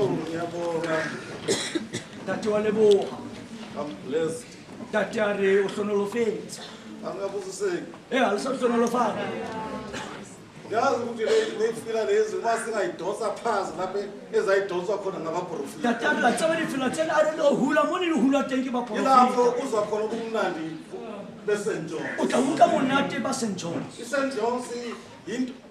Oh, ngiyabonga. Ntate wa leboha. I'm blessed. Ntate a re o hlonolofetse. Angabusiseki. E ha le sa hlonolofala. Yazi ukuthi ley'fila lezi uma singayidonsa phansi lapho ezayidonswa khona ngabaprofita. Ntate a re la tseba difela tsena a re le hula mo ne le hula teng ke Yilapho baprofeta. uzwa khona ubumnandi be-St. John's. O tla utlwa monate ba St. John's. I-St. John's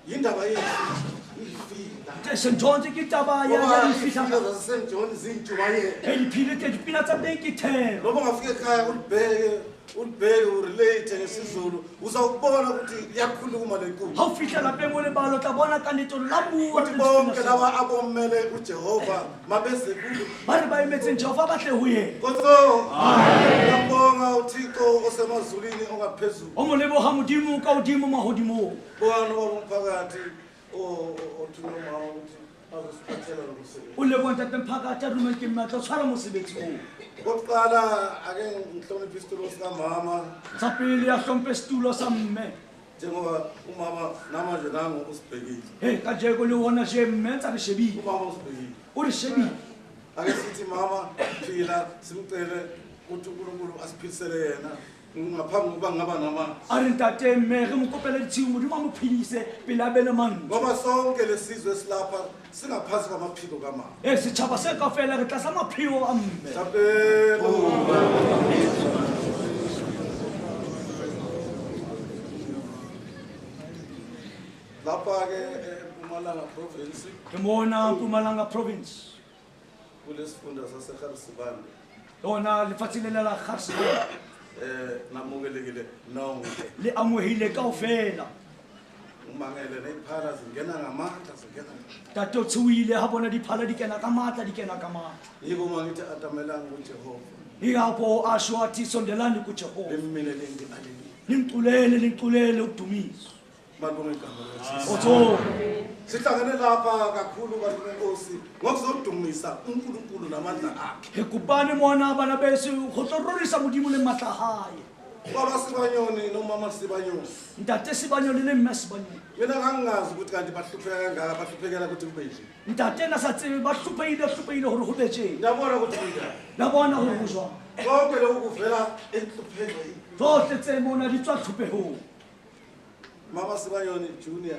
yindaba yey'fila. St. John's ke taba ya Ngoba ya iy'fila difihla. zase-St. John ziyintshumayelo. E diphile teng dipina tsa teng ke thero. Noma ungafika ekhaya ulibheke ulibheke urelate ngesiZulu uzawubona ukuthi liyakhuluma le nkulumo. Ha o fihla lapeng o lebala o tla bona ka nnete hore la bua Ukuthi bonke laba abomele uJehova mabeze kulo. Ba re ba emetseng Jehova ba tle ho yena. Nkonzo, ngiyabonga uThixo osemazulwini ongaphezulu. O mo leboha Modimo ka hodimo mahodimong. Bongani baba umphakathi othunywe umama ukuthi azosiphathela lo msebenzi. O leboha ntate mphakathi a romeng ke mme a tla tshwara mosebetsi oo. Okokuqala ake ngihloniphe isitulo sikamama Sa pele a hlomphe setulo sa mme. njengoba umama namanje nangu usibhekile. He kajeko le hona je mme ntse a re shebile. Umama usibhekile. O re shebile. Ake sithi mama phila simcele ukuthi uNkulunkulu asiphilisele yena ngaphambi kokuba ngingaba namazwi. A re ntate mme re mo kopele ditshiu Modimo a mo phedise pele a be le mantswe. Ngoba sonke lesizwe esilapha singaphansi kwamaphiko kamama. E setjhaba se kaofela re tlasa mapheo a mme. Thapelo. Lapha-ke eMpumalanga province Re mona Mpumalanga province. kulesifunda saseGarisibande. Lona lefatshe lena la Garisibande. Namukelekile nonke. Le amohile kaofela. Umangele ney'phala zingena ngamandla zingena. Ntate o tshohile ha bona diphala di kena ka matla di kena ka matla. Yiko uma ngithi atamelang kuJehova. Ingakho asho athi sondelani kuJehova. Limmineleni aleluya. Nimculele nimculele udumiso. Malibonge igama likaJesu. Otho. Sihlangene lapha kakhulu bantu benkosi ngokuzodumisa uNkulunkulu namandla akhe. Re kopane mona bana beso go tlo rorisa Modimo le matla a hae. Baba Sibanyoni nomama Sibanyoni. Ntate Sibanyoni le mme Sibanyoni. Mina ngangingazi ukuthi kanti bahlupheka kangaka bahluphekela ukuthi kube nje. Ntate na sa tsebe ba hluphehile hluphehile hore ho be tjena. Ngiyabona ukuthi kunjani. La bona hore ho jwang. Konke lokhu kuvela enhluphekweni. Tsohle tse mona di tswa tlhophehong. Mama Sibanyoni Junior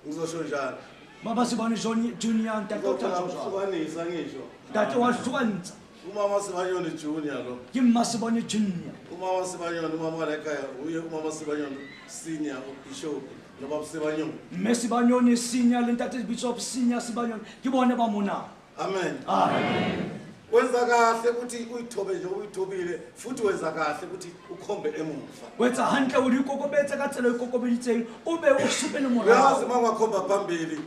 ngizosho njalo. Mama Sibanyoni Junior ntate o tla tjho jwang. Ngihlukanisa ngisho. Ntate wa hlukanisa. Umama Sibanyoni Junior lo. Ke mma Sibanyoni Junior. Umama Sibanyoni umama la ekhaya uye umama Sibanyoni Senior uBishop nobaba Sibanyoni. Mme Sibanyoni Senior le ntate Bishop Senior Sibanyoni ke bone ba mona. Amen. Amen. Wenza kahle ukuthi uyithobe nje uyithobile futhi wenza kahle ukuthi ukhombe emuva. Wetsa hantle o di kokobetse ka tsela e kokobeditseng o be o supe le morao. Uyazi uma ungakhomba phambili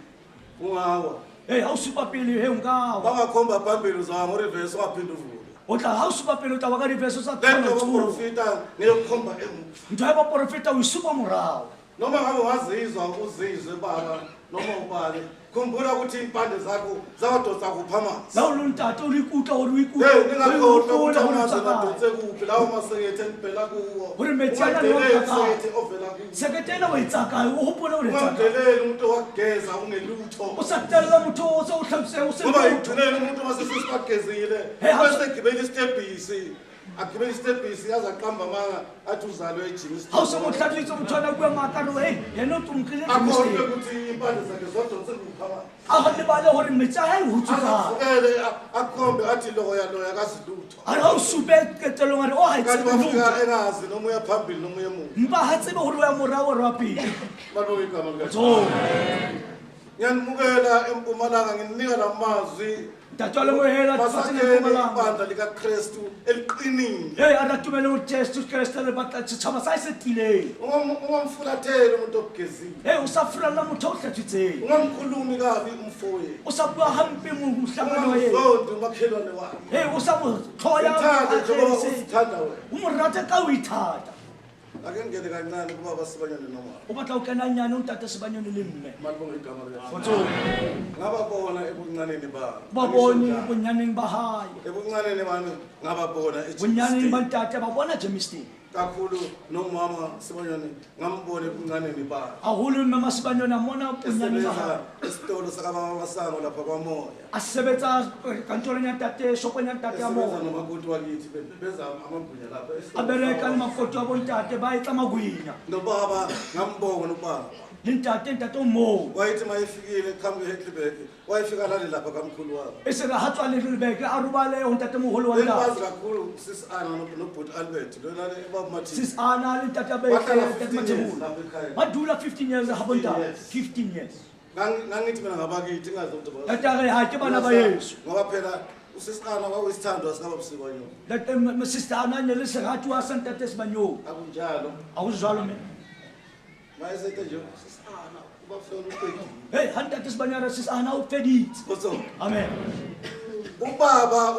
ungawa. Hey, ha o supa pele he nka wa. Uma ungakhomba phambili uzawa ngo-reverse ungaphinde uvuke. O tla ha o supa pele o tla wa ka reverse o sa Le nto kgona ho tsoha. yokuprofita ngeyokukhomba emuva. Ntho ya baprofeta o e supa morao. Noma ngabe ungazizwa uzizwe baba noma ubani khumbula ukuthi impande zakho zawadonsa kuphi amanzi. La o le ntate o le ikutlwa hore o ikutlwe. Hey, ningakhohlwa O ukuthi ikutlwe hore o amanzi tsamaya. nadonse kuphi lawo masekethe enibhela kuwo. Hore metsi ana le Ungadeleli ona kae? isekethe ovela kuwo. Sekete ena o e tsa kae? O hopole hore e tsa kae? Ungamdeleli umuntu owakugeza ungelutho. O sa tella motho o se o hlapse o se Ngoba lutho. ekugcineni umuntu uma sesibagezile, Hey, ha bese egibela isitebhisi. Agibela isitebhisi aze aqambe amanga athi uzalwe ejimini. Ha o se mo hlatswitse motho ana a bua maaka a re, hey, yena o tlonkile Akhohlwe Jimmy ukuthi impande zakhe zodonse kuphi amanzi. A go lebale hore metsi a hae ho tswa kae. Azavukele akhombe athi loya loya akazi lutho. A re ha o supe qetellong a re, oh, ha e Kanti tsebe bafika lutho. engazi noma uya phambili noma uya emuva. Mpa ha tsebe hore o ya morao o ya pele. Malibonge igama likaJesu. Tso. Ngiyanimukela eMpumalanga ngininika lamazwi. Ntate wa lebohela lefatshe le Masakhele Mpumalanga. ibandla likaKristu eliqinile. Hey, a re atumele ho Jesu Kreste le batla setjhaba sa hae se tiileng. Ungamfulatheli umuntu okugezile. Hey, o sa furalla motho o hlatswitseng. Ungamkhulumi kabi umfowenu. O sa bua hampe mohlangano wa yena. Ungamzondi umakhelwane wakhe. Hey, o sa mo tlhoya Uthande njengoba akgese. uzithanda wena. O mo rate ka ho ithata. Ake ngingene kancane kubaba Sibanyoni nomama. O batla ho kena nyane o ntate Sibanyoni le mme. Malibonge igama likaJesu. Kgotsong. Ngababona ebuncaneni bami. Ba bone bonyaneng ba hae. Ebuncaneni bami ngababona Bonyaneng ba eJimistini. ntate ba bona Germiston. Kakhulu nomama Sibanyoni ngambona ebuncaneni bakhe. Haholo mme Sibanyoni a mmona bonyane ba hae. Esebenza esitolo sakababa Masango lapha kwaMoya. A sebetsa kantorong ya ntate, shopong ya ntate ya Esebenza Moya. nomakoti wakithi beza amagwinya lapha esitolo A bereka le sakababa. makoti wa bontate ba etsa magwinya. Nobaba ngambona ubaba. Le ntate, ntate o moo. Wayethi uma efikile eqhamuka eHeidelberg, wayefika alale lapha kamkhulu wabo. E se re ha tswa Heidelberg a robale ho ntatemoholo wa ntate. Bengibazi kakhulu sis Anna nobhuti Albert, lona le baba Mathile. Sis Anna le ntate Bahlala Ntate 15 years Mathebula. lapha ekhaya. Ba dula 15 years ha bontate. Years. 15 years. Ngangithi mina ngabakithi ngazi ukuthi ba- Ntate a re ha ke bana ba yeso. Ngoba phela usisi Anna kwakuyisithandwa sikababa Sibanyoni. Ntate sister Anna ne le seratuwa sa ntate Sibanyoni. Akunjalo. Ha ho jwalo mme. Mayesethe nje usisi Anna ubaba Sibanyoni uqedile. Hey, ha ntate Sibanyoni a re sis Anna o feditse. Kgotso. Amen. Ubaba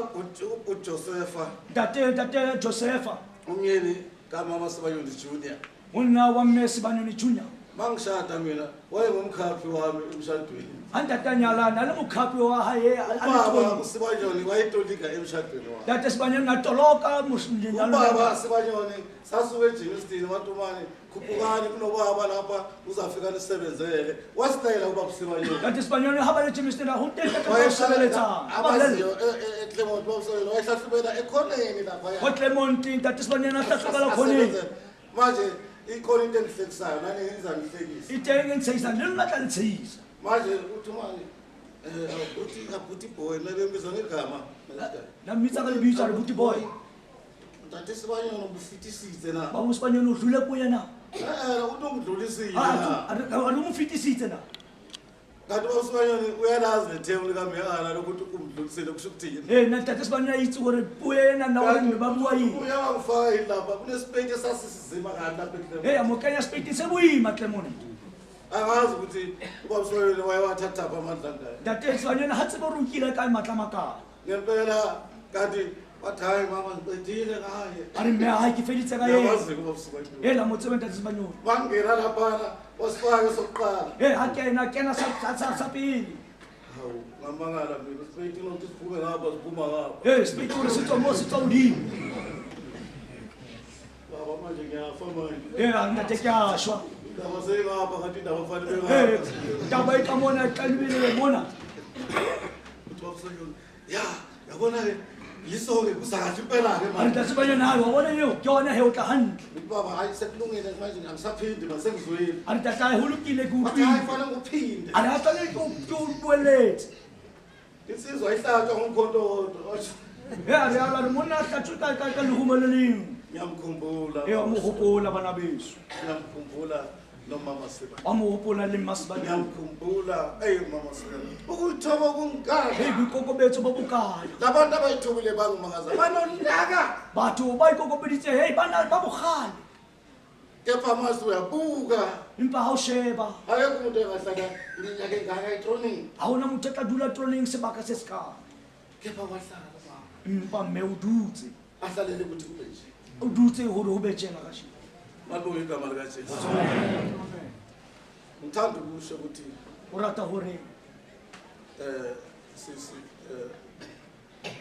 uJosepha. Ntate Josepha. Umyeni kamama Sibanyoni Junior. Monna wa mme Sibanyoni Junior. Mangishada mina wayengumkhaphi wami emshadweni. Ha ntate a nyalana le mokhapi wa hae a le Ubaba teng. uSibanyoni wayetolika emshadweni wakhe. Ntate Sibanyoni a toloka lenyalong la Ubaba ka. Sibanyoni sasuka eJimston watumane khuphukani kunobaba lapha uzafika nisebenzele. Wasitayela ubaba Sibanyoni. Ntate Sibanyoni ha ba le Jimston ha ho teng ntate ba sebeletsang. Ba bolella. Abaziyo eClermont babusebenzela wayehlahlubela ekhoneni lapha. Ho Clermont ntate Sibanyoni a hlahlobela khoneng. Manje ikhona into engihlekisayo nani izangihlekisa. E teng e ntshehisang le lona tla ntshehisa. Manje uthi manje uthi abuti boy nabembiza ngegama. La mmitsa ka lebitso a re buti boy. Ntate Sibanyoni ubufitisitse na. Baba Sibanyoni o dlule ko yena. Uthi ungidlulisile Ha, na. a re mo fetisitse na. Kanti ubaba Sibanyoni uyalazi lethemu likaMeana lokuthi umdlulisile kusho ukuthini. Eh, nna ntate Sibanyoni a itse hore puo ena nna hore mme ba bua eng. Uyawangifaka yini lapha kunesipeyiti esasisizima kabi lapha eClermont. Eh, a mo kenya sepeiti se boima Clermont. Angazi ukuthi ubaba Sibanyoni wayewathathaphi amandla angaka. Ntate Sibanyoni ha tsebe hore o kile kae matla a makalo. Ngempela kanti wathi hayi mama ngiqedile ngaye. A re mme hae ke feditse ka yena. Ngiyakwazi ubaba Sibanyoni. Eh, la mo tsebe ntate Sibanyoni. Bangena laphana wasifaka sokuqala. Eh, ha kena kena sa pele. Hawu, ngamangala mina sipeyti nokuthi siphume ngapha siphuma ngapha. Eh, sepeiti hore se tswa mo se tswa hodimo. Baba manje ngiyafa manje. Eh, a ntate ke a shwa. Indaba seyingapha kanti indaba kufanele ibe Eh, ngapha. taba e ka mona e tlalebile mona. Uthi baba Sibanyoni, ya, yabona-ke yiso-ke kuza kahle impela-ke A manje. ntate Sibanyoni ha wa bona eo ke yona he o tla hantle. Ngithi baba hayi sekulungile manje angisaphindi manje sengizwile. A re ntate ho lokile ke Wathi hayi utlwile. fanele ngiphinde. A re ha tshwanele ke o boeletse. Insizwa ihlatshwa ngumkhonto wodwa. Washo, Eh, a re a re monna a hlatswe ka lerumo le lengwe. Ngiyamkhumbula. Eh, wa mo hopola bana beso. Ngiyamkhumbula nomama Sibanyoni. Wa mo hopola le mma Sibanyoni. Ngiyamkhumbula eyi mama Sibanyoni. Ukuyithoba kungaka. Hey, boikokobetso bo bokana. Labantu abayithobile bangimangaza banolaka. Batho ba ikokobeditse hey bana ba bogale. Kepha mase uyabuka. Empa ha o sheba. Akekho umuntu engahlala iminyaka engaka etronini. Ha hona motho a tla dula troneng sebaka se sekana. Kepha wahlala baba. Empa mme o dutse. Ahlalele ukuthi kube nje. O dutse hore ho be tjena kajeno. Malibonge igama likaJesu. Ngithanda ukusho ukuthi O rata hore sisi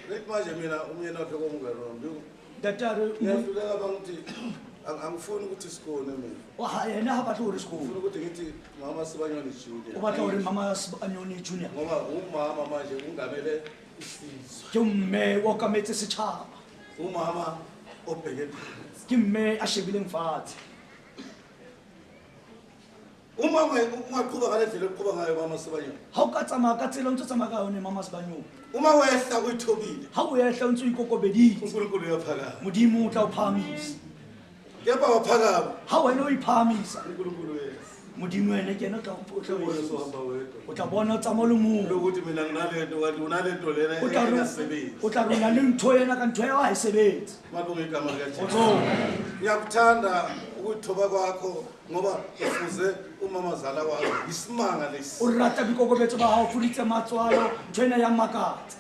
lethi manje mina umyeni wakhe komngane wami. Ntate a re Ngiyahluleka bangithi angifuni ukuthi sikone mina. O ha yena ha batle hore sekone. Ngifuna ukuthi ngithi mama Sibanyoni Junior. O batla hore mama Sibanyoni Junior. Ngoba umama manje ungamele isizwe. Ke mme o okametse setjhaba. Umama obheke phansi. Ke mme a shebileng fatshe. Uma ungaqhuba ngale ndlela oqhuba ngayo mama Sibanyoni. Ha o ka tsamaya ka tsela o ntse o tsamaya ka yone mama Sibanyoni. Uma wehla uyithobile. Ha o ehla o ntse o ikokobeditse. uNkulunkulu uyaphakama. Modimo o tla o phahamisa. Kepha waphakama. Ha wena o iphahamisa. uNkulunkulu uyehla. Modimo ene ke yena o tla o tla Ubone sohamba wedwa. O tla bona o tsamaya o le mong. Lokuthi mina nginalento kanti unalento lena O tla re engasebenzi. o tla re o na le ntho ena ka ntho eo ha e sebetse. Malibonge igama likaJesu. Kgotsong. Ngiyakuthanda ukuyithoba kwakho ngoba ufuze umamazala wakho isimanga lesi. O rata boikokobetso ba hao, foditse matswalo, ntho ena ya makatsa.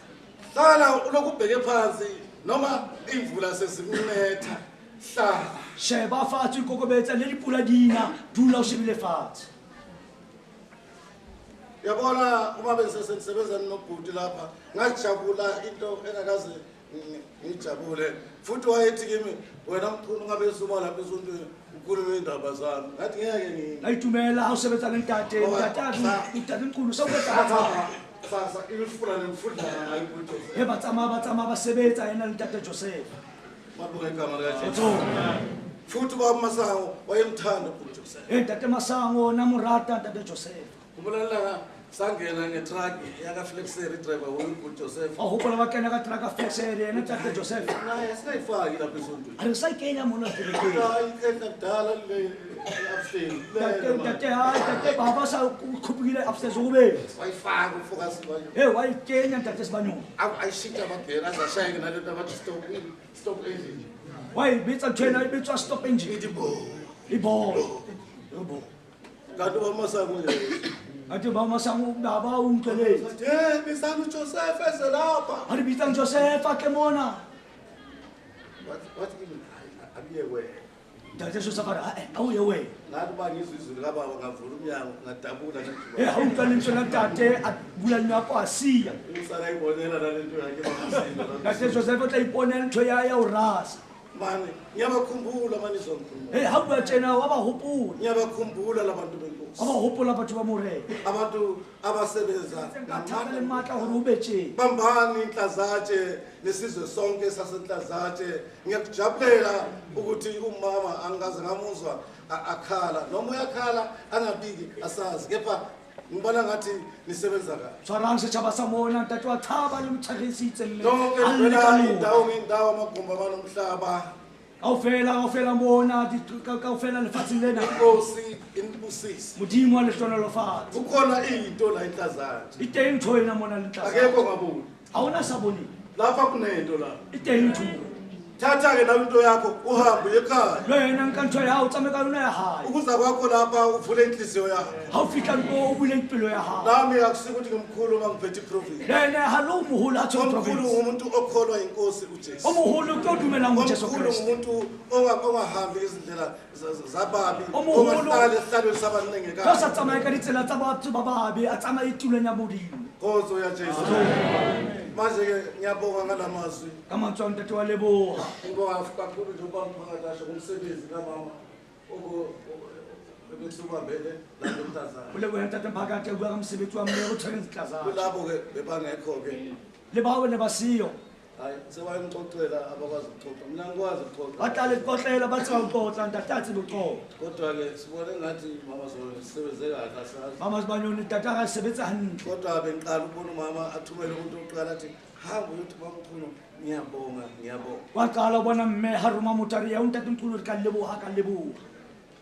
Hlala ulokhu ubheke phansi noma imvula sezikunetha. Hlala. Sheba fatshe o ikokobetsa le dipula di na, dula o shebile fatshe. Uyabona uma bengisebenza nobhuti lapha ngajabula into engakaze Ngijabule futhi wayethi kimi, wena mkhulu, ngabe suba lapha esontweni ukhulume indaba zami. Ngathi ngeke ngi La itumela ha o sebetsa le ntate. Ntate a re, ntate Mchunu sa utlwa taba tsa hao. Sasa imifula nemfudlana ngayibuthi. He ba tsamaya, ba tsamaya, ba sebetsa yena le ntate Joseph. Mabonga igama likaJesu. Kgotsong. Futhi ubaba Masango wayemthanda uJoseph. E ntate Masango na mo rata ntate Joseph. Khumbula sangena ngetruck yaka Flexer, driver uJoseph. Wa hopola ba kena ka truck Flexer yena ntate Joseph. Naye singayifaki lapha esontweni. A re sa kenya mona kerekeng. Hayi, ikhehla kudala le upstairs. Ntate, ntate, hai ntate, baba sa khupukile upstairs o bobedi. Wayifaka umfokazi wayo. He wa e kenya ntate Sibanyoni. Ayishintsha amagere aze ashayeke nalento abathi stop, stop engine. Wa e betsa ntho ena e bitswa stop engine. Ithi bo. E bo. E bo. Kanti ubaba Masango nje. Ate ba Masango baba o utlweletse. Hey, bizani uJoseph eze lapha. A re bitsang Joseph a tle mona. Wathi kimi, hayi, akuye wena. Ntate Joseph a re, "Ah, a o ye wena." Ngathi uba ngizwe izwi likababa ngavula umnyango ngadabula. E ha utlwa lentswe la ntate a bula monyako a siya. Usala ibonela nalento yakhe bamasini. Ntate Joseph o tla iponela ntho ya ho rasa. Mani, ngiyabakhumbula mani izongikhuluma. E ha bua tjena wa ba hopola. Ngiyabakhumbula labantu benkosi. Wa ba hopola batho ba Morena. Abantu abasebenza Ka thata le matla hore o be tjena. Bambani Nhlazatshe nesizwe sonke saseNhlazatshe. Ngiyakujabulela ukuthi umama angikaze ngamuzwa akhala. Noma uyakhala angabiki asazi, kepha ngibona ngathi nisebenza kahle. Tshwarang setjhaba sa mona, ntate wa thaba le motshwarisitse mme. Lonke A le livela ka lona. indawo ngendawo, amagumbi abanomhlaba. Kaofela, kaofela mona, kaofela lefatsheng lena. Inkosi inibusise. Modimo wa le hlohonolofatse. Kukhona into la eNhlazatshe. E teng ntho ena mona le Nhlazatshe. Akekho ngaboni. Ha hona sa boneng. Lapha kunento la. E teng ntho. Thatha ke nawe into yakho uhambe uye ekhaya. Le wena nka ntho ya hao, tsamaye ka yona ya hae. Ukuza kwakho lapha uvule inhliziyo yakho. Ha o fihla mo o bule pelo ya hao. Nami akusiko ukuthi ngimkhulu uma ngiphethe iprovince. Le wena ha lo moholo ha tshwere Omkhulu province. ngumuntu okholwa inkosi uJesu. O moholo ke o dumelang ho Jesu Omkhulu Kreste. ngumuntu ongahambi izindlela zababi, O moholo ongahlali esihlalweni sabanengekayo. Ka sa tsamaye ka ditsela tsa batho ba babe, a tsamaye tulong ya Modimo. Nkonzo ya Jesu. Manje ke ngiyabonga ngalamazwi. Ka mantswe a ntate wa leboha. Ngibonga kakhulu nje ubaba Mphakathi ngomsebenzi kamama ebesubambele la eNhlazatshe. O leboha ntate Mphakathi, a bua ka mosebetsi wa mme o tshwereng Nhlazatshe. Kulabo ke bebangekho ke. Le bao ne ba siyo. Hayi, sebayangixoxela abakwazi ukuxoxa. Mina ngikwazi ukuxoxa. Ba tla le tlotlela, ba tseba ho tlotla, ntate a tsebe ho tlotla. Kodwa ke sibone ngathi mama sisebenze kahle asazi. Mama Sibanyoni, ntate a sebetsa hantle. Kodwa bengiqala ukubona umama athumele umuntu oqala athi hamba uyothi mamkhulu ngiyabonga, ngiyabonga. Wa qala ho bona mme ha roma motho a re, ya o ntate Mkhulu, re ka leboha, ka leboha.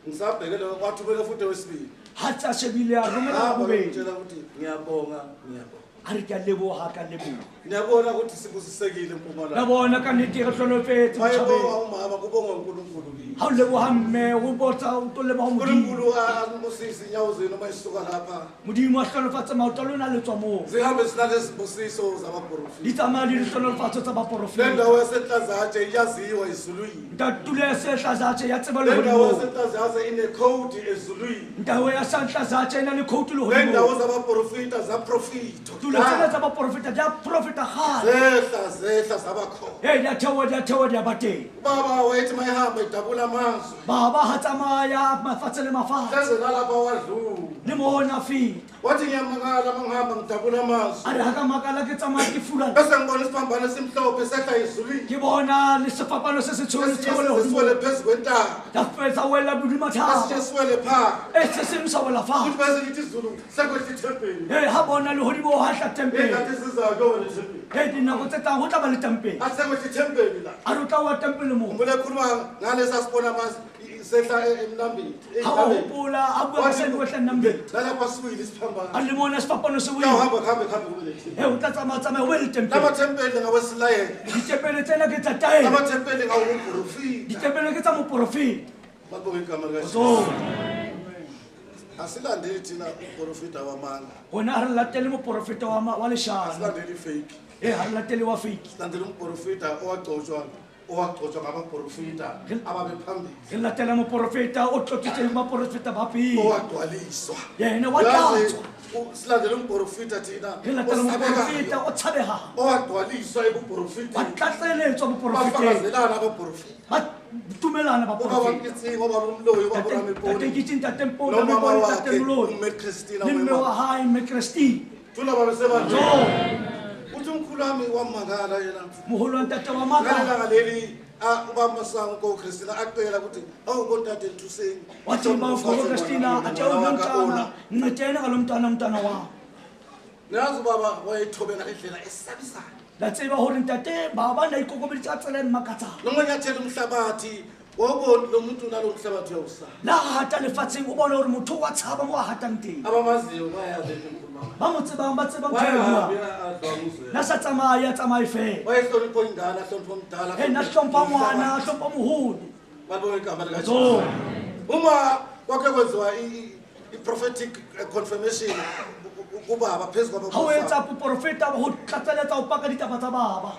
Ngisabhekele wathumela futhi wesibili. Ha tsa shebile a romela Hamba bobedi. uyotshela ukuthi ngiyabonga, ngiyabonga. A re ke a leboha, ka leboha. Ngiyabona ukuthi sibusisekile eMpumalanga. La bona ka nnete re hlolofetse Mayebonga botjhabeng. umama kubonga uNkulunkulu kimi. Ha o leboha mme, o botsa, o tlo leboha Modimo. uNkulunkulu anibusise inyawo zenu uma isuka lapha. Modimo a hlonolofatse maoto a lona le tswa moo. Zihambe zinalezi zibusiso zabaprofeti. Di tsamaya le dihlonolofatso tsa baprofeti. Le ndawo yaseNhlazatshe iyaziwa ezulwini. Ntate tulo ya seNhlazatshe ya tseba Le ndawo lehodimong. yaseNhlazatshe inekhodi ezulwini. Ndawo ya seNhlazatshe e na le khoutu Le lehodimong. ndawo zabaprofeta zaprofetwa. Tulo tsena tsa baprofeta di a profeta kgale. Zehla, zehla zabakhona. Ee, di a theoha, di a theoha, di a ba teng. Ubaba wayethi mayehamba idabula amazwe. Baba ha tsamaya mafatshe le mafatshe. Hleze nalapha wadlula. Le mona feta. Wathi ngiyamangala uma ngihamba ngidabula amazwe. A re ha ka makala ke tsamaya ke fula. Bese ngibona isiphambano esimhlophe sehla ezulwini. Ke bona le sefapano se se tshweu se Esinye theoha lehodimong. siwele phezu kwentaba. Ya fetsa wela hodima thaba. Esinye siwele phansi. E se seng sa wela fatshe. Futhi bese lithi izulu sekwehla ithempeli. Ee, ha bona lehodimo ha hla tempele. Ingathi sizayo kuyoba nethempeli. Ee, dinako tse tlang ho tla ba le tempele. Athi sekwehla ithempeli la. A re o tla wa tempele moo. Ngibona ekhuluma ngalesi asibona sehla emnambeni. Ha o hopola, a bua ka se kwehla Nnamdi. Nalapha siwile isiphambano. A le mona sefapano se wile. Uyahamba, kuhambe, kuhambe kube nethempeli. Ee, o tla tsamaya, tsamaya, ho be le tempele. Lamathempeli ngawesilayela. Ditempele tsena ke tsa taelo. Lamathempeli ngawomprofita. Ditempele ke tsa moprofeta. Mabonge igama likaJesu. So. Asilandeli thina umprofita wamanga. Rona ha re latele moprofeta wa leshano. Asilandeli fake. Ee, ha re latele wa fake. Silandele umprofita owagcotshwa Owagcotshwa ngabaprofita ababephambili. Re latela moporofeta o tlotsitseng baporofeta ba pele. Owagcwaliswa. Yena wa Uyazi, tlatswa. Silandela umprofita thina Re latela moporofeta osabekayo, o tshabegang. owagcwaliswa Ba ebuprofiteni. tlatseletswa boporofeteng. Bafakazelana abaprofita. Ba tumelana Ubaba baporofeta. Nkitsing, ubaba Umloyi, ubaba Tate Rameponi, Nkitsing, Tate Mponi, nomama Tate Mponi, Tate wakhe Moloi. uMme Christina Le mme wa Wema. hae, Mme Christine. Thula babesebandleni. Jo. Uthi umkhulu wami wamangala yena. Moholo wa ntate wa maka. Ngalelanga leli ubaba Masango ko Christina acela ukuthi awu bontate nthuseni. Wathi ba ugogo Christina athe o mntana ncedeni ngalo mntwana mntwana wam. Niyazi ubaba wayethobe ngalendlela esabisayo. La tseba hore ntate baba na ikokobeditse ka tsela e mmakatsang. Noma nyathela umhlabathi wawubona lo muntu nalo mhlabathi uyawusaba. La hata lefatsheng o bone hore motho wa tshaba mo a hatang teng. Abamaziyo bayazi into engikhuluma ngayo. Ba mo tsebang ba tseba ntho e Wayehambi buang. adlwanguzwe. Na sa tsamaye a tsamaye fela. Wayehlonipha ingane, ahlonipha omdala. E na hlompha ngwana, a hlompha moholo. Balibonge igama likaJesu. So Uma kwake kwenziwa i-prophetic confirmation kubaba phezu ha o etsa kwababa. poporofeta ho tlatseletsa ho paka ditaba tsa baba.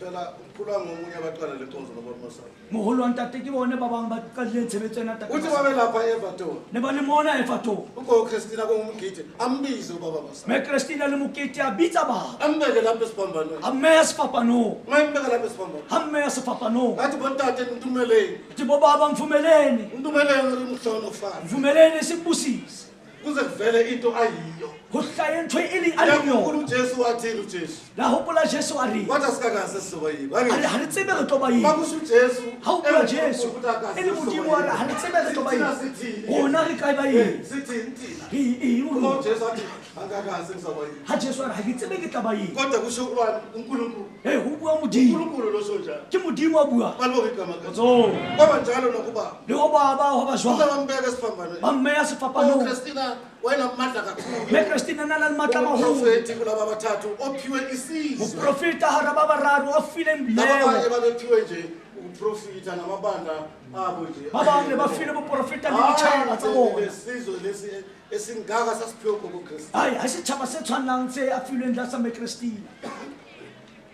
Phela umkhulu wami ngomunye abaqala le nkonzo nobaba Masango. Moholo wa ntate ke bone ba bang ba qadileng tshebetso ena ntate. Uthi babelapha e-Everton. Ne ba le mona Everton. Ugogo Christina kungumgidi ambize ubaba Masango. Mme Christina le Mokete a bitsa baba. Ambeke lapha esiphambanweni. A mmeya sefapanong. Uma imbeka lapha esiphambanweni. Ha mmeya sefapanong. Ngathi bontate ntumeleni. Ke bo baba mvumeleni. Ntumeleni rimhlono fana. Mvumeleni sikubusise. Kuze kuvele into ayiyo. Ho hlahe ntho e leng a leng Uyakhulu yona. uJesu wathini uJesu? La hopola Jesu a reng. Wathi asikakaze sizoba yini. A re ha re tsebe re tlo ba eng. Makusho uJesu. Ha o bua Jesu e le Modimo a re ha re tsebe re tlo ba eng. Rona re kae ba eng. Sithini thina? Re eng Uma rona? uJesu wathi angakaze ngizoba yini. Ha Jesu a re ha ke tsebe ke tla ba eng. Kodwa kusho ubani uNkulunkulu. Ee ho bua Modimo. uNkulunkulu lo sho njalo. Ke Modimo a buang. Balibonge igama likaJesu. Tso. Kwaba njalo nokuba. Le ho baba ho ba jwang. Bambeka esiphambanweni. Ba mmeya sefapanong. uChristina wayenamandla kakhulu. Mme Christina na le matla a maholo. Umprofethi kulaba abathathu ophiwe isizwe. Moprofeta hara ba bararo a fileng Laba abanye leo. babephiwe nje ukuprofitha namabandla abo nje. Ba bang ne ba filwe boprofeta le ditjhaba tsa bona. Lesizwe lesi esingaka sasiphiwe gogo Christina. Ai, ha setjhaba se tshwanang se a filweng tlasa Mme Christina.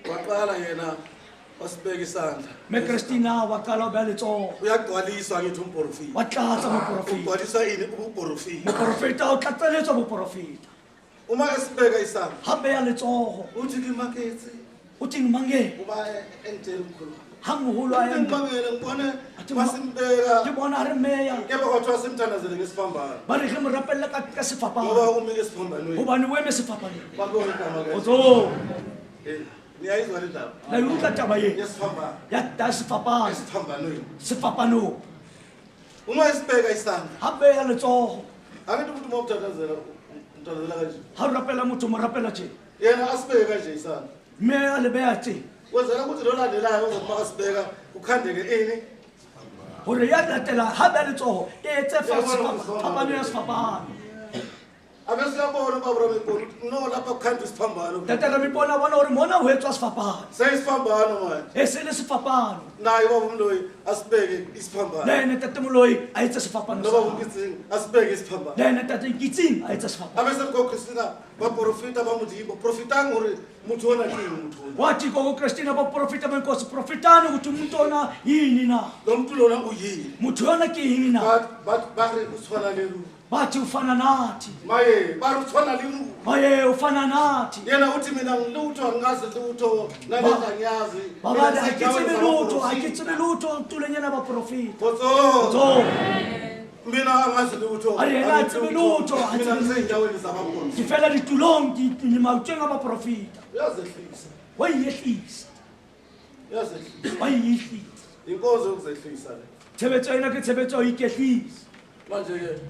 Waqala yena wasibeka isandla. Mme Christina wa qala ho beha letsoho. Uyagcwaliswa ngithi umprofita. Wa tlatsa moprofeta. Ugcwaliswa ini ubuprofita. Moprofeta o tlatseletswa boprofeta. Uma esibeka isandla Ha beha letsoho, uthi ngimakethe o teng mangeng. uba engitshela umkhulu. Ha moholo a Uthi ema, ngimangele ngibone Athi masimbeka ke bona a re meya. kepha kwathiwa simthandazele ngesiphambano. Ba re re mo rapelle ka sefapano. Ngoba umile esiphambanweni. Hobane o eme sefapanong. Balibonge igama likaJesu. Kgotso. Niyayizwa le ndaba. La e utlwa taba e? Yesiphambano. Ya ta sefapano. Esiphambanweni. Sefapanong. Uma esibeka isandla. Ha beha letsoho. Angithi ukuthi uma umthandazela umthandazela kanje. Ha o rapela motho mo rapela tje. Yena asibeke kanje isandla. Mme a le beha tje. Wenzela ukuthi lo landelayo ozothi makasibeka kukhandeke ini. Hore ya latela ha beha letsoho e etse fa fapano ya sefapano. Abese uyabona ubaba Rameponi ukuthi no lapha kukhandwa isiphambano. Ntate Rameponi a bona hore mona ho etswa sefapano. Seyisiphambano manje. E se le sefapano. Naye ubaba uMloyi asibeke isiphambano. Le ene Ntate Moloi a etse sefapano sa Nobaba hae. uNkitsing asibeke isiphambano. Le ene Ntate Nkitsing a etse sefapano. Abese go Christina baprofita ba Modimo profitang hore motho ona ke eng motho ona. Wathi gogo Christina baprofita benkosi profitani ukuthi umuntu ona yini na. Lo muntu lona uyini. Motho yona ke eng na. Ba re o tshwana le ruri. Bathi ufana nathi. Maye ba re o tshwana le ruri. Maye ufana nathi. Yena uthi mina ngilutho angazi lutho nalento angiyazi. Baba ha ke tsebe lutho, ha ke tsebe lutho tuleng ena baprofita. Kgotso. Tso. Mina angazi lutho. A re yena ha tsebe lutho, ha Mina tsebe lutho. ngiseyindaweni zabaprofita. Ke fela ditulong, ke maotong a baprofita. Uyazehlisa. Wa iehlisa. Uyazehlisa. Wa iehlisa. Inkonzo yokuzehlisa le. Tshebetso ena ke tshebetso ya ho ikehlisa. Manje ke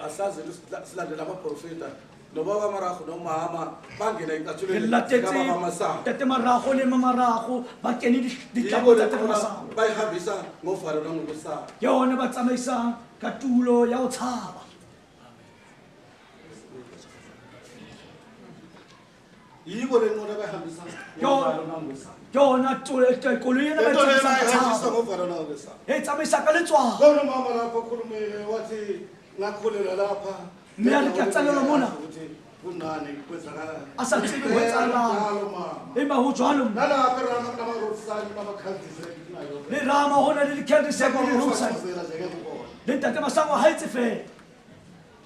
asazi silandela abaprofita nobaba Marago nomama bangena Re ecathulweni latetse kababa Masango. Ntate Marago le Mama Marago ba kene ditlamo Yiko tsa le Ntate nqola Masango. bayihambisa ngovalo nangokwesaba. Ke yona ba tsamaisang ka tulo ya ho tshaba. Yiko le nqola bayihambisa ngovalo nangokwesaba. Ke yona koloi ena ba Le nto lena tsamaisang ka ihanjiswa tshabo. ngovalo nangokwesaba. E tsamaisa ka letswalo. Khona umama lapho okhulumile wathi ngakhulelwa lapha. Mme a re ke a tsalelwa mona. Ukuthi Kunani kwenzakalani. A sa tsebe ho etsahalang. Njalo mama. Empa ho jwalo mme. Nalapha eRama kunama-road sign, kunama-cul-de-sac, kunayo. Le Rama ho na le di-cul-de-sac le di-road sign. Ufakazela nje ngeke ubone. Le ntate Masango ha etse fela.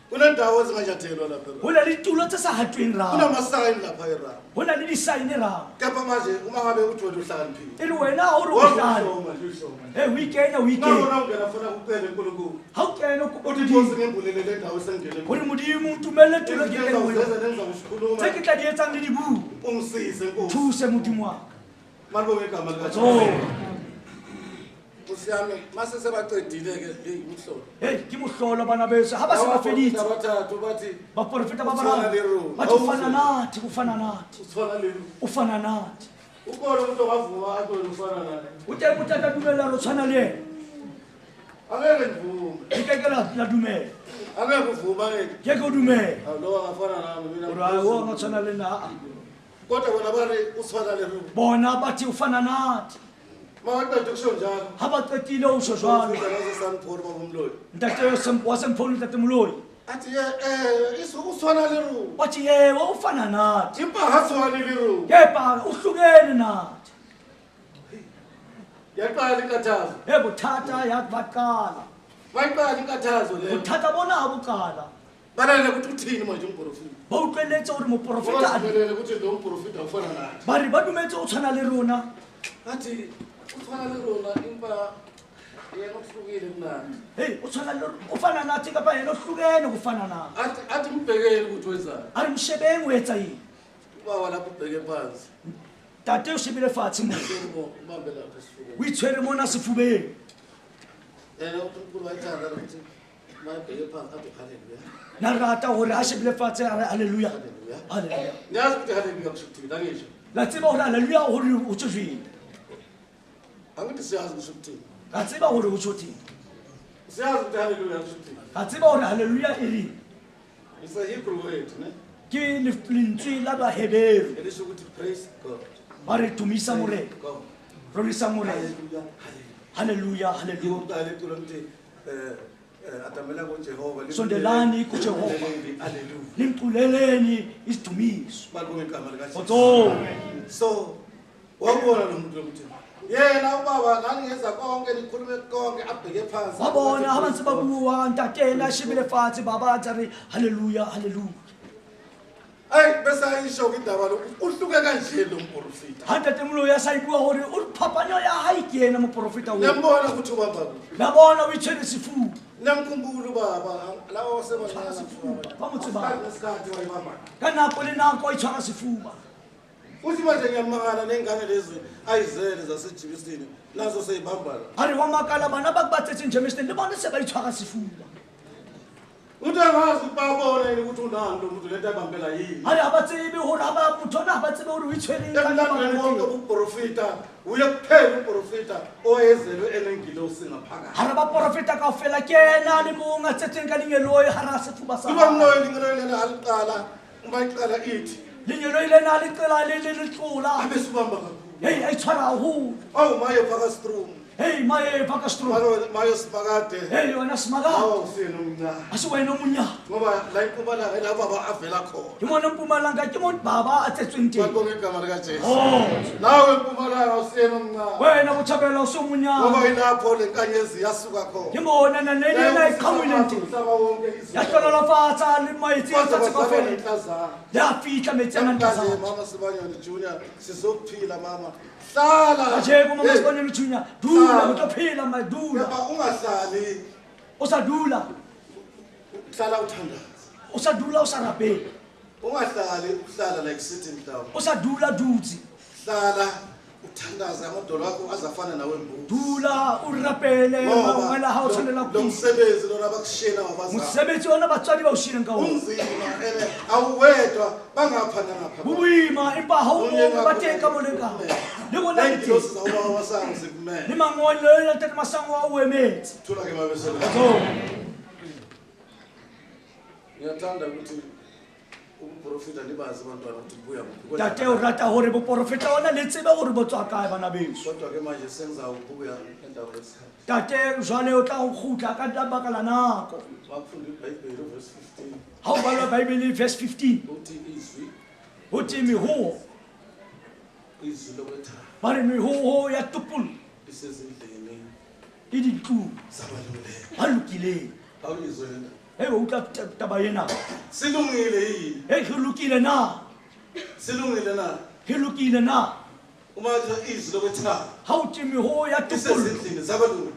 Kunendawo ezinganyathelwa lapha eRama. Ho na le ditulo tse sa hatweng Rama. Kunama-sign lapha eRama. Ho na le di-sign Rama. Kepha manje uma ngabe uthi wena uhlakaniphile. E le wena ha o re o hlale. Wawuhloma nje uhloma. Hey, o ikenya, o ikenya. Nawona ungena funa kucele uNkulunkulu. Ha o kena o kopa Uthi Modimo. Nkosi ngembulele le ndawo esengingene kuyo. Hore Modimo o ntumelle tulo ke kene ho yona. Ngizawuzenza nengizakusikhuluma. Tse ke tla di etsang le di bue. Ungisize Nkosi. Thuse Modimo wa ka. Malibonge igama likaJesu. Oh. Nkosi yami, mase sebaqedile ke, hey umhlolo. Hey, ke mohlolo bana beso. Ha ba se ba feditse. Abathathu bathi Baporofeta ba O tshwana bararo. le rona. Bathi o fana nathi, o fana nathi. Utshwana le rona. O fana nathi. Ukhona umuntu ongavuma athi wena ufana naye. O teng motho a ka dumella hore o tshwana le yena. Angeke ngivume. Le ke ke la dumela. Angeke uvume angeke. Ke ke o dumela. Hawu lo angafana nami mina. Hore ha o nga tshwana le nna, a-a. Kodwa bona ba re o tshwana le rona. Bona bathi o fana nathi. Mawaqeda ukusho njalo. Ha ba qetile ho tjho jwalo. Ufika nazo Sanphoro baba uMloyi. Ntate wa Sempholo, ntate Moloi. Athi ye isu utshwana le rona. Wathi yebo ufana nathi. Empa ha tshwane le rona. Kepha uhlukene nathi. Yaqala inkathazo. Hey, bothata ya baqala. Bayiqala inkathazo le. Bothata bona ha bo qala. Balalele ukuthi uthini manje umprofita. Ba utlwelletse hore moprofeta a Balalele ukuthi lo mprofita ufana nathi. Ba re ba dumetse o tshwana le rona. Athi utshwana le rona empa yena uhlukile kunathi. Hey, o tshwana le o fana nathi kapa yena o hlukene go fana nathi. Athi athi mbhekele ukuthi wenzani. A re moshebeng o etsa eng? Ubaba lapho ubheke phansi. Tate o shebile fatshe mo. Ubambe lapho esifubeni. O itshwere mona sefubeng. Yena uNkulunkulu wayethanda ukuthi mayibheke phansi athi haleluya. Na rata hore a shebile fatshe a re haleluya. Haleluya. Haleluya. Niyazi ukuthi haleluya kusho ukuthini angisho. La tseba hore haleluya hore o tjho jweng. Angithi siyazi kusho ukuthini. Ra tseba hore o tjho thini. Siyazi ukuthi haleluya kusho ukuthini. Ra tseba hore haleluya e reng. It's a Hebrew word, ne? Ke lentswe la Baheberu. Elisho ukuthi praise God. Ba re tumisa Morena. God. Rorisa Morena. Haleluya. Haleluya, haleluya. Ngiyoqala iculo ngithi atamela kuJehova. Sondelani kuJehova. Haleluya. Nimculeleni isidumiso. Malibonge igama likaJesu. Kgotso. So wabona lo muntu ukuthi yena ubaba nani ngenza konke nikhulume konke abheke phansi. Wabona ha ba ntse ba bua ntate yena a shebile fatshe ba ba tsa re haleluya, haleluya. Ay bese ayisho ke indaba lo uhluke kanje lo mprofita. Ha ntate Moloi a sa e bua hore o phapanyo ya hae ke yena moprofeta oo. Niyambona ukuthi ubamba kuphi. La bona o itshwere sefuba. Niyamkhumbula ubaba lawo osebancane Sefuba, ba mo tsebang. Ngesikhathi wayibamba. Ka nako le nako a itshwara sefuba. Uthi manje ngiyamangala nengane lezi ayizele zaseJimisini nazo seyibamba la. A re wa makala bana ba ba tsetseng Germiston le bona se ba itshwara sefuba. Uthi angazi ukuthi bayabona yini ukuthi unani lo muntu lento ayibambela yini. A re ha ba tsebe hore ha ba motho ona ha ba tsebe hore o itshwere eng ka Emlandweni lebaka la wonke teng. ubuprofita uye kuphela uprofita oyezelwe enengilosi ngaphakathi. Ha re ba porofeta kaofela ke yena le mong a tsetseng ka lengeloi hara sefuba sa Kuba hae. mloyi lengeloi lena ha le qala, uma iqala ithi. Lengeloi lena le qela le le le tlola. Abe subamba kakhulu. Hey, a itshwara haholo. Awu maye phaka strom. Hey, maye phaka strom. Maye maye simakade. Hey, wena simakade. Awu sino mina. A se wena o monyana. Ngoba la iMpumalanga la baba avela khona. Ke mona Mpumalanga ke mo baba a tsetsweng teng. Malibonge igama likaJesu. Oh. Nawe Mpumalanga usiyena omncane. Wena Botshabelo o se monyana. Ngoba ilapho le nkanyezi yasuka khona. Ke mona naledi ena e qhamuhileng teng. Umhlaba wonke izulu. Ya hlonolofatsa le maetsi a Kwaze lefatshe kwazalwa kaofela. nenhlazana. Le a fihla metsi a nang Namhlanje tlasa. mama Sibanyoni Junior sizophila mama. Hlala. Kajeko mama Hey. Sibanyoni Junior dula Hlala. o tlo phela ma dula. Kepha ungahlali. O sa dula. Hlala uthandaze. O sa dula o sa rapele. Ungahlali uhlala like sitting down. O sa dula dutse. Hlala uthandaze amadolo akho azafana nawe mbuzi. Dula o rapele Ngoba mangwele a hao tshwanela lo kudu. msebenzi lona bakushiyela wabazali. Mosebetsi ona batswadi ba o shileng ka ona. Unzima ene awuwedwa bangapha nangapha. Ho boima empa ha o mong ba teng ka mo le ka. Le bona le teng. Nengilosi zawubaba wasango zikumele. Le mangolo le ntate Masango a o emetse. Thula ke babesele. Kgotso. Ngiyathanda ukuthi Ubuprofita nibazi abantwana ukuthi buya kuphi. Tate o rata gore boporofeta ona le tsebe gore bo tswa kae bana beso. Kodwa-ke manje sengizawubuya endawo yesikhathi. Tate jwale o tla go kgutla ka lebaka la nako. Makufunda ibhayibheli uvesi 15 Ha o balwa Baebele verse 15 uthi izwi ho te mehoo izwi lokwethaba ba re mehoo ya topollo lisezindlini e dintlong zabalungileyo. ba lokileng. Awuyizwe le ndaba. Hei o utlwa taba ena. Silungile yini? Hei re lokile na? Silungile na? Re lokile na? Uma kuthiwa izwi lokwethaba Ha o te mehoo ya topollo lisezindlini zabalungileyo.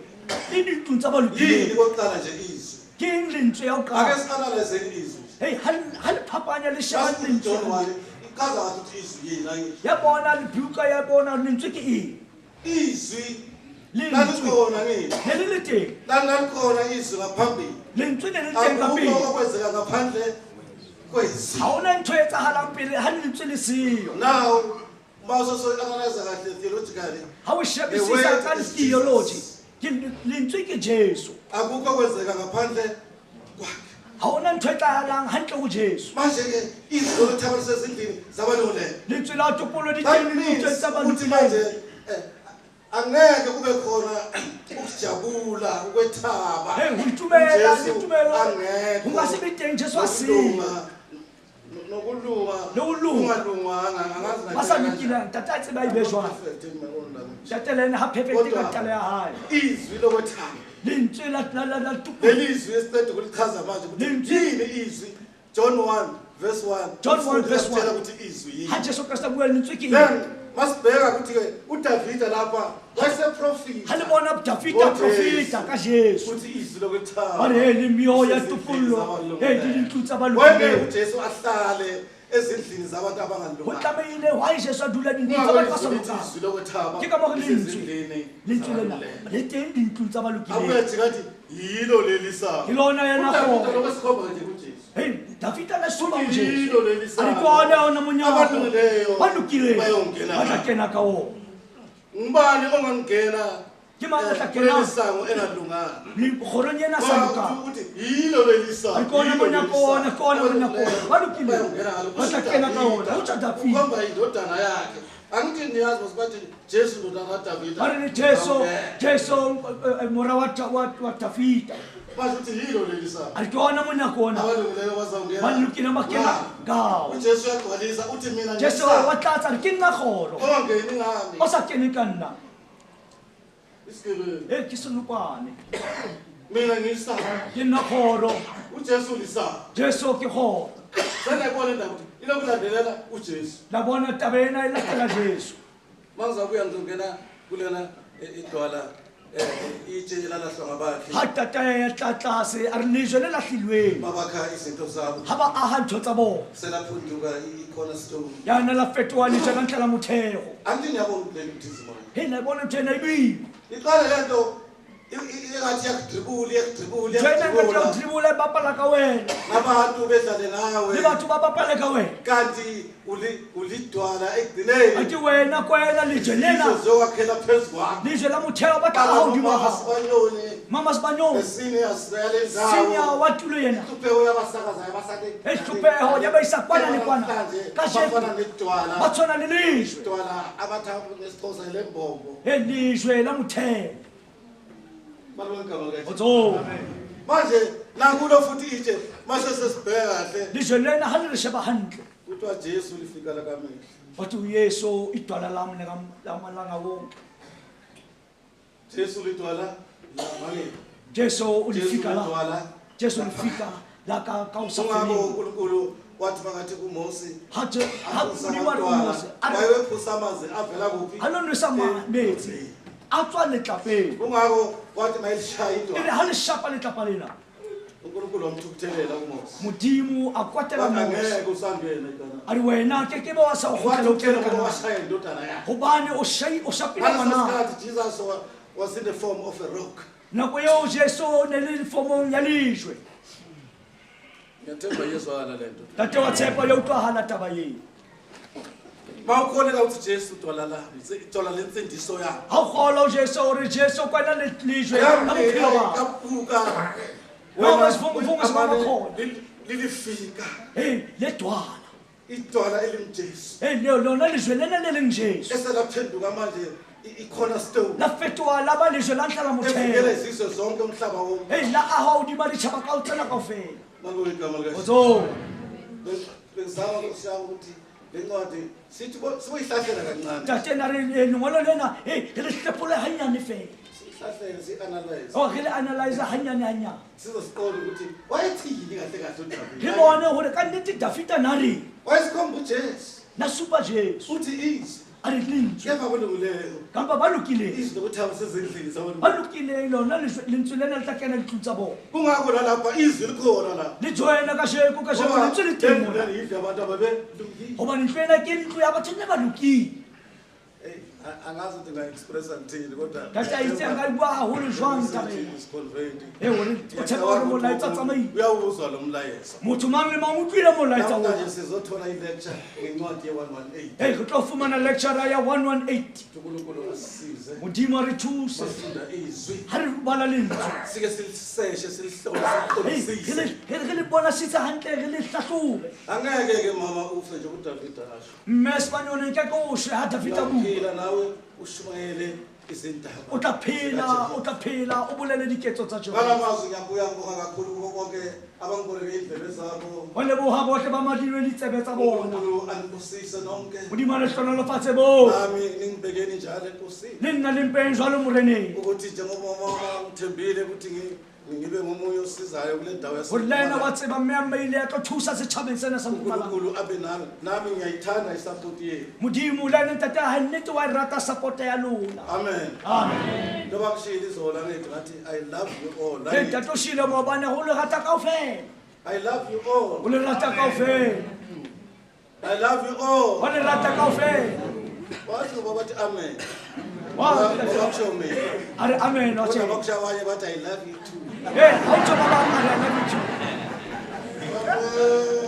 e dintlong tsa ba Yini lokileng. kokuqala nje izwi? Ke eng lentswe ya ho Ake qala? si-analyzeni izwi. Hei ha le phapanya le sheba Just lentswe. John 1 ichaza kahle ukuthi izwi yini angisho. Ya bona le buka ya bona lentswe ke eng? Izwi Lentswe lalikhona ngini. ne le le teng. Lalikhona izwi ngaphambili. Lentswe ne le teng ka Akukho pele. okwenzeka ngaphandle kwezwi. Ha hona ntho e etsahalang pele ha lentswe le seyo. Now, uma usoso-analyze kahle theologically, Ha o The shebisisa word ka is theology, Jesus. ke lentswe ke Jesu. Akukho okwenzeka ngaphandle kwakhe. Ha hona ntho e etsahalang hantle ho Jesu. Manje-ke izwi lokuthaba lisezindlini zabalungileyo. Lentswe la topollo di That teng dintlong means tsa ba ukuthi lokileng. manje angeke kube khona ukujabula ukwethaba. Hey, ho itumela le Jesu tumelo angekho. ho ka se be teng Jesu a seyo. Nokulunga, nokulunga Le ho lunga. ungalunganga angazi Ba sa lokileng tate a tseba e be jwang. Perfect in my own language. Tate le ena ha perfect ka Kodwa- tala ya hae. Izwi lokwethaba Lentswe la la la la topollo. leli izwi esiqeda ukulichaza manje ukuthi Lentswe. yini izwi. John 1 verse 1. John 1 verse 1. Usitshela ukuthi izwi yini. Ha Jesu Kreste a bua lentswe ke eng? Then masibheka ukuthi-ke uDavida lapha wayeseprofita Ha le bona Dafita profeta ka Jesu. ukuthi izwi lokwethaba Ba re hey, le meoya ya lisezindlini topollo zabalungileyo. hey, di dintlong tsa ba Wayengeke lokileng. uJesu ahlale ezindlini zabantu Ho abangalunganga. tlamehile why Jesu a dula dintlong tsa batho ba sa Kungako lokang. izwi lokwethaba Ke ka moo re lentswe lisezindlini lentswe lena zabalungileyo. le teng dintlong tsa ba lokileng. Abuye ajike athi yilo leli sango. Ke lona yena uDavida kgoro. lokho esikhomba nje kuJesu. Hey, Dafita le suba ho Jesu. Yilo leli A sango. re ke ona ona monyako. Abalungileyo Ba lokileng bayongena ba tla ngapha. kena ka ona. Ngubani ongangena Ke mang a tla kuleli kenang? sango engalunganga? Le kgorong ena sa lokang. Ukuthi yilo leli sango. A re ke ona yilo leli monyako ona, sango. ke ona monyako ona. Ba lokileng Bayongena ngalo. ba tla kena ka ona. Ho tjho Dafita. Ukhomba indodana yakhe. Angithi niyazi mos bathi Jesu ndodana kaDavida. Ba re le Jesu, Awungena. Jesu mora wa Dafita. Basho ukuthi yilo leli sango. A re ke ona monyako ona. Abalungileyo bazawungena. Ba lokileng ba kena kao. uJesu uyagcwalisa uthi mina Jesu ngisango. wa tlatsa re ke nna kgoro. Ongangeni ngami. O sa kene ka nna. Isigebengu. Hey, ke senokwane. Mina ngisango. Ke nna kgoro. uJesu ulisango. Jesu ke kgoro. Sengiyayibona indaba ukuthi ilokulandelela uJesu. La bona taba ena e latela Jesu. Mangizabuya ngizongena kulena idwala itshe elalahlwa ngabakhi Ha tata ya tla tlase a re lejwe le lahlilweng. babakha izinto zabo Ha ba aha ntho tsa bona. selaphunduka i-cornerstone. Ya na la fetoha lejwe la ntlha la motheo. Angithi niyabona leli mthizimo. Hei, la bona ntho ena e boima. Iqale le nto engathi iyakudribula iyakudribula Ntho ena nka iyakudribula. tla dribula e bapala ka wena. Nabantu bedlale ngawe. Le batho ba bapale ka wena. Kanti ulidwala ekugcineni. A ke wena kwena lejwe lena. Izizwe ziyowakhela phezu kwakho. Lejwe la motheo ba tla aha hodimo ha hao. Sibanyoni Mama Sibanyoni. the seniors yale Senior ndawo. wa tulo yena. Inhlupheko yabasakazayo basale. Hey, hlupheko ya ba isa kwana le kwana. Kajeno. Bafana nedwala. Ba tshwana le lejwe. Idwala abatha ngesiXhosa lembombo. Hey, lejwe la motheo. Malibonke igama likaJesu. Kgotsong. Manje nakulo futhi itshe mase sesibheka kahle Lejwe lena ha le re sheba hantle. kuthiwa Jesu lifika lakamehlo. Wathi uYesu idwala lami lamalanga wonke. Jesu lidwala la manje. Jesu o Jesu lefika la. lidwala. Jesu lefika la ka ka o sa Kungako feleng. uNkulunkulu wathi makathi kuMose Ha ha Modimo a re ho Mose, a re wayewephusa amanzi avela kuphi? ha lo nwesa metsi a tswa letlapeng. Kungako wathi mayilishaya E re idwala. ha le shapa letlapa lena, uNkulunkulu wamthukuthelela uMose. Modimo a kwatela Wathi Mose. angeke usangene eKanana. A re wena ke ke be wa sa o kgutlela o kene Wathi Kanana. washaya indodana yakhe. Hobane o o shapile Ngaleso ngwana. sikhathi Jesus was in the form of a rock. Nako eo Jesu o ne le fomong ya lejwe. Ngiyathemba iyezwakala le nto. Tate wa tshepo ya utlwahala taba eo. Mawukholeka ukuthi Jesu idwala lami, idwala lensindiso yami. Ha o kgolwa ho Jesu hore Jesu kwena le lejwe la bophelo ba hao. Kapuka. Noma sivunguvungu singaba khona. Lilifika. Hey, le dwala. Idwala elinguJesu. Hey, leo lona lejwe lena le leng Jesu. Eselaphenduka manje i-cornerstone. La fetoha la ba lejwe la ntlha la Evikela motheo. izizwe zonke umhlaba wonke. Hey, la aha hodima ditjhaba ka tsena kaofela. Makuwe igama likaJesu. Kgotsong. Bengizama nkosi yami ukuthi le ncwadi sithi siboyihlahlela kancane. Ntate na re lengolo lena, hey, re le hlepole hanyane fela. Siyihlahlele si-analyze. Oh, re le analyze hanyane hanyane. Sizosiqonda ukuthi wayethini kahle kahle Re uDavide. bone hore ka nnete Dafita na reng. Wayesikhomba uJesu. Na supa Jesu. Uthi izwi. A re lentswe. Kepha kulungileyo. Kampa ba lokileng. Izwi lokuthaba sezindlini Ba zabalungileyo. lokileng lona lentswe lena le tla kena ditlung tsa bona. Kungakho nalapha izwi likhona la. Le joina kasheko kasheko lentswe le teng mona. Yindlu yabantu ababelungile. Hobane ntlo ena ke ntlo ya batho ne ba lokile. Hey, angazi ukuthi nga-expressa ngithini kodwa Ntate a itse a nka e bua haholo jwang taba ena. Is conveyed. Ee, hore o tshepa hore molaetsa o tsamaile. Uyawuzwa lo mlayezo. Motho mang le mang o utlwile molaetsa oo. Namhlanje sizothola i-lecture ngencwadi ye-118. Hey, re tlo fumana lecturer ya 118. uNkulunkulu asisize. Modimo a re thuse. Sifunda izwi. Ha re bala lentswe. Sike siliseshe silihlole Hey, siliqondisise. re le bonasitse hantle re le hlahlobe. Angeke ke mama ufe nje uDavida asho. Mme Sibanyoni nke ke o shwe ha Dafita bua. Uyaphila nawe ushumayele izindaba. O tla phela, o tla phela, o bolele diketso tsa Jehova. Ngala mazwi ngiyabuya ngibonga kakhulu kubo bonke abangiboleke indlebe zabo. Ho leboha bohle ba madilwe ditsebe tsa bona. uNkulunkulu anibusise nonke. Modimo a le hlohonolofatse bohle. Nami ningibhekeni njalo enkosini. Le nna le mpeng jwalo moreneng. Ukuthi njengoba mama ngithembile ukuthi ngibe ngomunye osizayo kule ndawo Hore le yena wa yase. tseba mme a mmeile ya tlo thusa setjhabeng sena sa Mpumalanga. uNkulunkulu abe nami. Nami ngiyayithanda isupport yenu. Modimo le yena ntate ha nnete wa e rata support ya lona. Amen. Amen. Njengoba kushilo izolo ngithi ngathi I love you all. Hey, ntate o shile maobane ho le rata kaofela. I love you all. O le rata kaofela. I love you all. Wa le rata kaofela. Wathi ngoba bathi amen. Wa Ngoba kusho mina. A re amen wa Kodwa tjhe. bakusho abanye bathi I love you too. Hey, ha o tswa ba bang a re I love you too. Baba.